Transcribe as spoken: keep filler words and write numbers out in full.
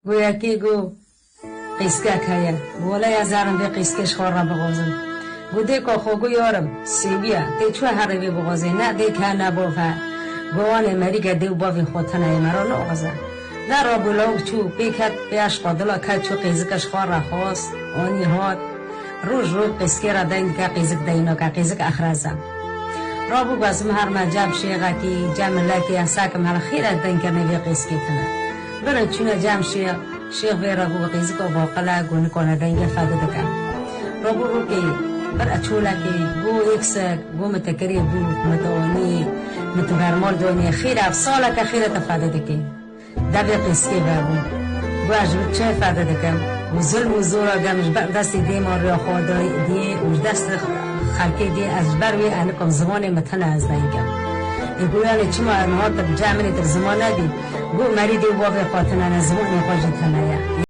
Goyekê got, qîskek heye. Wele ya zerin vê qîskê ji xwe re bixwazim. Got, dêka xwe, got, yarim, sêwiya, tê çi herê vê bixwazê? Ne dêk he, ne bav he. Got, wanê merîge dê û bavê xwe tune ye, me re naxwaze. Derabû lawik çû, pê ket, pê eşqa dila ket, çû qîzike ji xwe re xwest, anî hat. Roj roj qîskê re deng dike, qîzik deng nake, qîzik exrez e. Rabû got, ez ê herime cem şêxekî, cem milekî, ez sekim here xêr e deng kirine vê qîskê tune. Birin çûne cem şêx, şêx vê re got, qîzika vaqil e, got, nikane dengê fedî dike. Rabû rokê, bir e çolekê, got, yek sek, got, min te kiriye bûk, min te anî, min te bermal danî, xêr e, saleke xêr e te fedî dikî. Devê qîskê vebû. Got, ez ji vir çi fedî dikim? Û zulm û zora gem ji ber destê dêma rêya xwe dayê, dê û ji destê xelkê dê, ez ji ber wê enikom zimanê min tune ez deng kim. Ê got, yanê çima niha tu bi cem min î tu bi ziman nedî? Got, merî dê û bavê xwe tune ne, zimanê xwe jî tune ye.